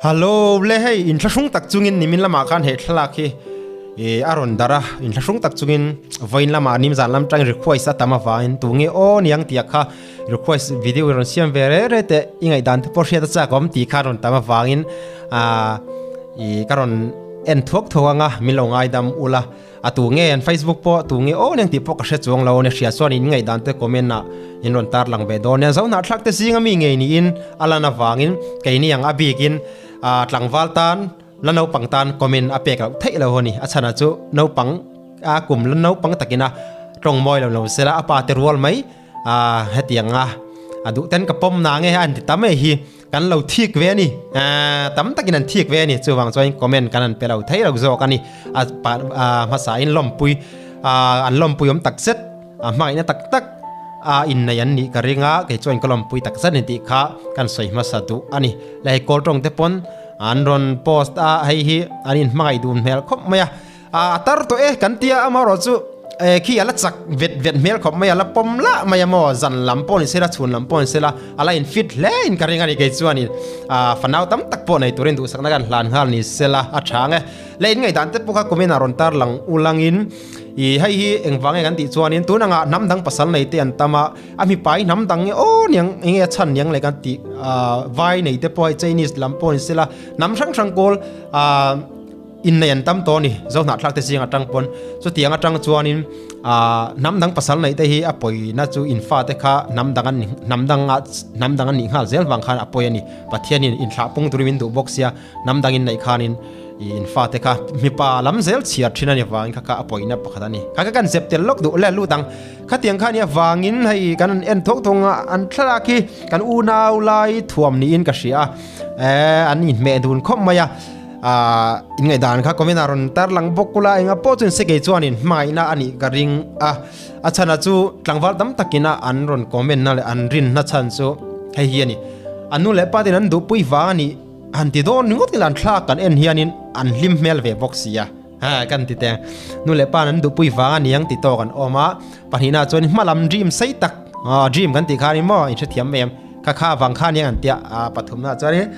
Hallo le hei inthlahrung tak chungin nimin lamah khan he thlalak hi ih a rawn darh a, inthlahrung tak chungin vawiin lamah nimzan lam tangin request a tam avangin tunge aw niang tih kha request video i rawn siam ve reh reh teh i ngaihdan te pawh hriat a chak awm tih kha a rawn tam avangin ah ih ka rawn en thuak thuak ang a min lo ngaidam ula. A tu nge an Facebook pawh tu nge aw neng tih pawh ka hre chuang lo ania hria chuan in ngaihdan te comment ah in rawn tar lang ve dawn nia. Zohnahthlak te zinga mi ngei niin a lan avangin keini ang a bikin ah tlangval tan la naupang tan comment a pek loh theih lo a ni. A chhanah chu naupang a kum la naupang takin a tawng mawi lo lo sela a pa te rual mai ah hetiang a a duh ten ka pawm na nge a an ti tam e hi. Kan lo thik ve a ni. Tam takin an thik ve a ni. Chuvang chuan comment kan han pe lo thei lo zawk a ni. A hmasa in lawmpui an lawmpui awm tak zet a hmangaihna tak tak a innei an nih ka ring a, kei chuan ka lawmpui tak zet a ni tih kha kan sawi hmasa duh a ni. Leh hei kawl tawng te pawn an rawn post a, hei hi an inhmangaih dun hmel khawp mai a. A tar tawh e kan tia amaherawh chu khi a la chak vet vet hmel khawp mai a la pawm lah mai a maw zan lam pawh ni sela chhun lam pawh ni sela a la in fit hle in ka ring a ni kei chuanin fanau tam tak pawh nei turin duhsakna kan hlan nghal ni sela a tha ang e le in ngaihdan te pawh kha comment ah rawn tar lang ulangin i hei hi engvang nge kan tih chuanin tun anga hnam dang pasal nei te an tam a a mipa hi hnam dang nge aw niang enge a chhan niang le kan tih vai nei te pawh hei Chinese lam pawh ni sela hnam hrang hrang kawl Innei an tam tawh a ni, Zohnahthlak te zing atang pawn. Chutiang atang chuanin aah hnam dang pasal neih te hi a pawina chu in fate kha hnam dang an ni hnam dang ah hnam dang an nih nghal zel vang khan a pawi a ni. Pathianin inthlah pung turin min duh bawk sia, hnam dang inneih khanin ih in fate kha mipa lam zel chhiar thin a ni vangin kha kha a pawina pakhat a ni. Kha kha kan zep tel lawk duh le lut ang. Khatiang kha nia vangin hei kan han en thawk thawng a, an thlalak hi kan unau lai thuam niin ka hria a, eh an inhmeh dun khawp mai a. Ahh in ngaihdan kha comment ah rawn tar lang bawk ula enga pawh chuan sekei chuanin hmangaihna a nih ka ring a, a chhanah chu tlangval tam takina an rawn comment na leh an rinna chhan chu hei hi a ni. An nu leh pa ten an duhpui vang a nih han ti dawn ringawt ila an thlak kan en hianin an hlim hmel ve bawk si a, ha kan ti teng. Nu leh pa an duhpui vang a ni ang ti tawk an awm a, pahnihna chuan hmalam dream sei tak aw dream kan tih khan in maw inhrethiam mai em? Kha kha vang kha aniang an tia a pathumna chuan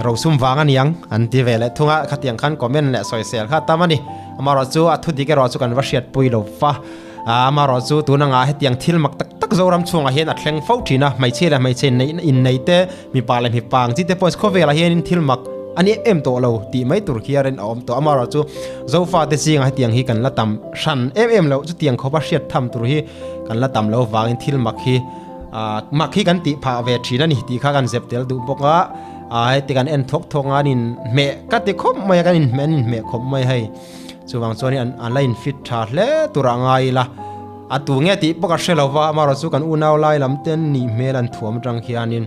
rosum vang aniang an ti ve leh thung a khatiang khan comment leh sawisel kha tam a ni amaherawh chu a thudik erawh chu kan va hriatpui lo va amaherawh chu tun anga hetiang thil mak tak tak Zoram chhungah hian a thleng fo thin a hmeichhia leh hmeichhe innei te mipa leh mipa ang chi te pawh khawvelah hianin thil mak a ni em tawh lo tih mai tur hiarin a awm tawh amaherawh chu Zofa te zingah hetiang hi kan la tam hran em em loh chutiang khawpa hriat tham tur hi kan la tam lo vangin thil mak hi Mak hi kan tih phah ve thin a ni tih kha kan zep tel duh bawk a, heti kan en thawk thawk a an inhmeh ka ti khawp mai a, kan inhmeh an inhmeh khawp mai hei. Chuvang chuan an la infit tha hle tur a ngai ila, a tu nge tih pawh ka hre lo va, amaherawh chu kan unau lai lam ten nih hmel an thuam atang khianin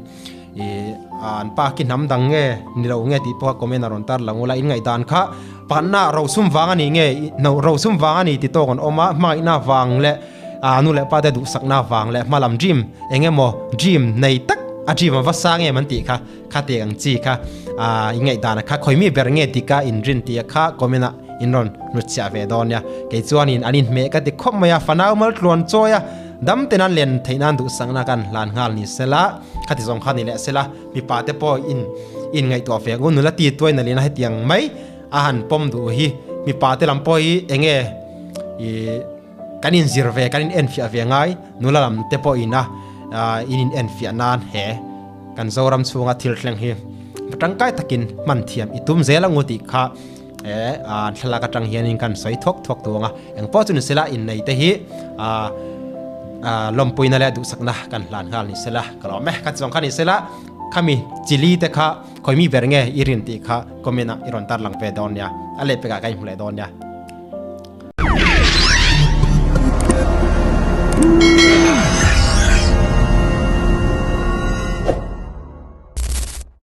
ih an pa khi hnam dang nge ni lo nge tih pawh kha comment a rawn tar lang ula, in ngaihdan kha pakhatna rosum vang a ni nge rosum vang a ni ti tawk an awm a, hmangaihna vang leh A nu leh pa te duhsakna vang leh hmalam dream eng emaw dream nei tak a dream a va sang em an tih kha kha tih ang chi kha a in ngaihdan a kha khawi mi ber nge dik a in rin tih a kha comment ah in rawn hnut chhiah ve dawn nia kei chuan in an inhmeh ka ti khawp mai a fanau mal tluan chawi a dam ten an len theih nan duhsakna kan hlan nghal ni sela kha ti zawng kha ni leh sela mipa te pawh in in ngaihtuah ve ang u nula ti tuai nalh in a hetiang mai a han pawm duh hi mipa te lam pawh hi eng nge ih Kan inzir ve, kan in enfiah ve ngai, nula lam te pawh ina in in enfiah nan he kan Zoram chhunga thil thleng hi tangkai takin hman thiam i tum zel angu tih kha he an thlalak atang hianin kan sawi thuak thuak tu anga engpawh chu ni sela innei te hi lawmpuina leh duhsakna kan hlan nghal ni sela ka lawm e ka chuang kha ni sela khami chili te kha khawimi ber nge i rin tih kha comment ah i rawn tar lang ve dawn nia a lehpekah ka inhmu leh dawn nia.